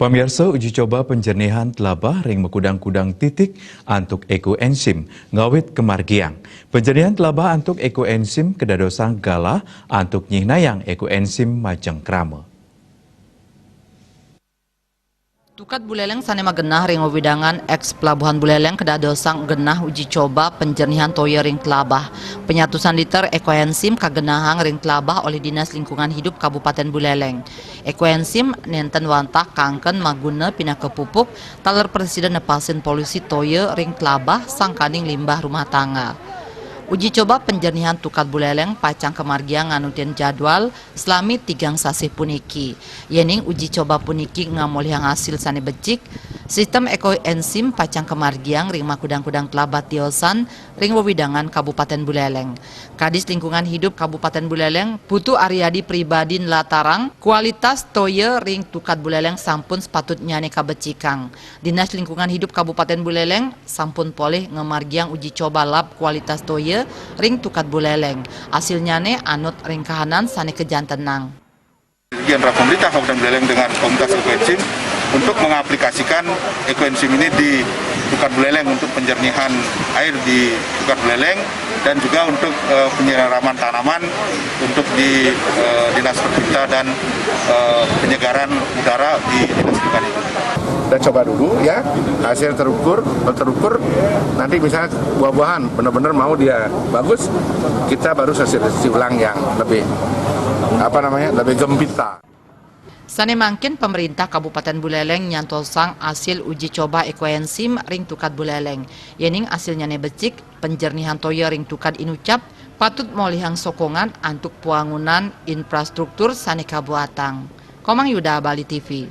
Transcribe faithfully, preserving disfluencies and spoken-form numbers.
Pamiarsa, uji coba penjernihan telabah ring makudang-kudang titik antuk ekoenzim ngawit kamargiang. Penjernihan telabah antuk ekoenzim kadadosang galah antuk nyihnayang ekoenzim majeng krama. Tukad Buleleng sane magenah ring wewidangan eks Pelabuhan Buleleng kadadosang genah uji coba penjernihan toya ring telabah. Penyatusan liter ekoenzim kagenahang ring telabah olih Dinas Lingkungan Hidup Kabupaten Buleleng. Ekoenzim nenten wantah kangken maguna pinaka pupuk taler prasida nepasin polusi toya ring telabah sangkaning limbah rumah tangga. Uji coba penjernihan Tukad Buleleng pacang kamargiang nganutin jadwal salami tigang sasih puniki. Yening uji coba puniki ngamolihang asil sane becik, sistem ekoenzim pacang kamargiang ring makudang-kudang telabah tiosan ring wewidangan Kabupaten Buleleng. Kadis Lingkungan Hidup Kabupaten Buleleng, Putu Ariadi Pribadi nlatarang, kualitas toya ring Tukad Buleleng sampun sepatutnyane kabecikang. Dinas Lingkungan Hidup Kabupaten Buleleng sampun polih ngamargiang uji coba lab kualitas toya ring Tukad Buleleng. Asilnyane anut ring kahanan sane kajantenang. Strategi antara pemerintah Kabupaten Buleleng dengan komunitas ekoenzim untuk mengaplikasikan ekoenzim ini di Tukad Buleleng untuk penjernihan air di Tukad Buleleng dan juga untuk, eh, penyiraman tanaman untuk di, eh, Dinas Perhutanian dan, eh, penyegaran udara di Dinas Lingkungan Hidup. Kita coba dulu ya, hasil terukur, kalau terukur nanti misalnya buah-buahan benar-benar mau dia bagus, kita baru sosialisasi ulang yang lebih, apa namanya, lebih gempita. Sane mangkin pemerintah Kabupaten Buleleng nyantosang asil uji coba ekoenzim ring Tukad Buleleng. Yening asilnyane becik, penjernihan toya ring Tukad inucap patut molihang sokongan antuk pwangunan infrastruktur sane kabuatang. Komang Yuda, Bali T V.